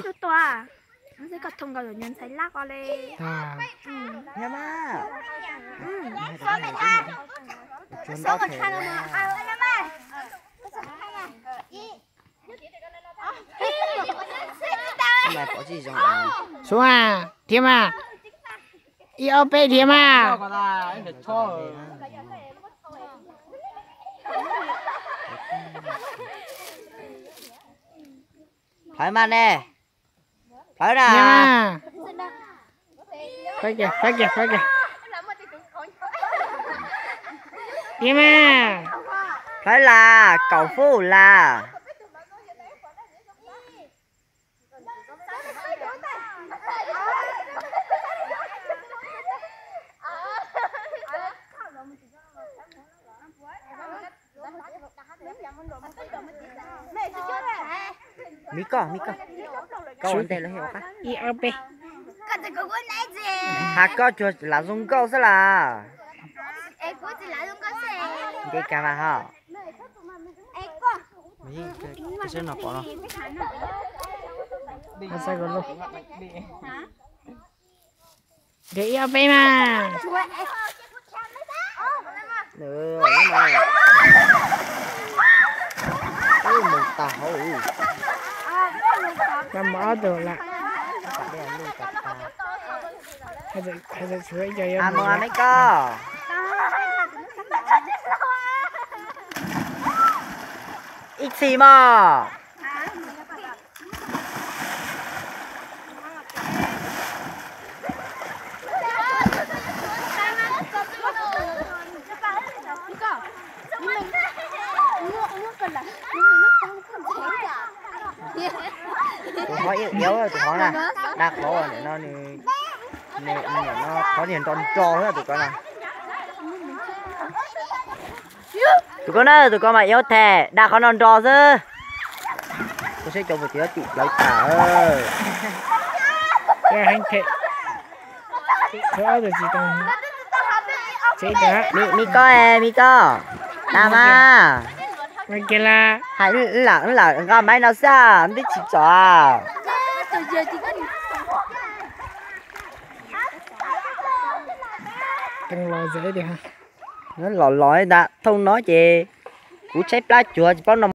Tus tua. Xib koj thoo nkaus yuav nyuag ntxhais laj ko li. Tab sis mas, tab sis mas, Suav, dhia mas, ib ob peb dhia mas. Plhawv mas ne, plhawv na. Dhia mas. Dhia mas. Plhawv las, kaum fub las. Miv koj, miv koj, koj ua ntej lawv thiaj ua qab. Ib ob peb. Has koj cuag lam zoo nkauj xwb las. Nce kag mas ho. Saib no pom no. Dhia ib ob peb mas. Mus tag hauv. Mas mus ob tug lawm. Hais tias tshuav ib co yuav mus lawm. Ib txhis mog. Tus qhov iab iab tus qhov na, dag qhov no nws, nws qhov niag nro nro xwb tus ko na. Tus ko na, tus ko mas iab them, dag qhov no nro xwb. Kuv saib cov puas tim tim plawv tas. Miv koj, miv koj, dag mas. Hais lam nqa maiv no xwb, twb tsis tsom. Los los ntag, thooj no ces kuv tshaib plab cuag tsis paub no.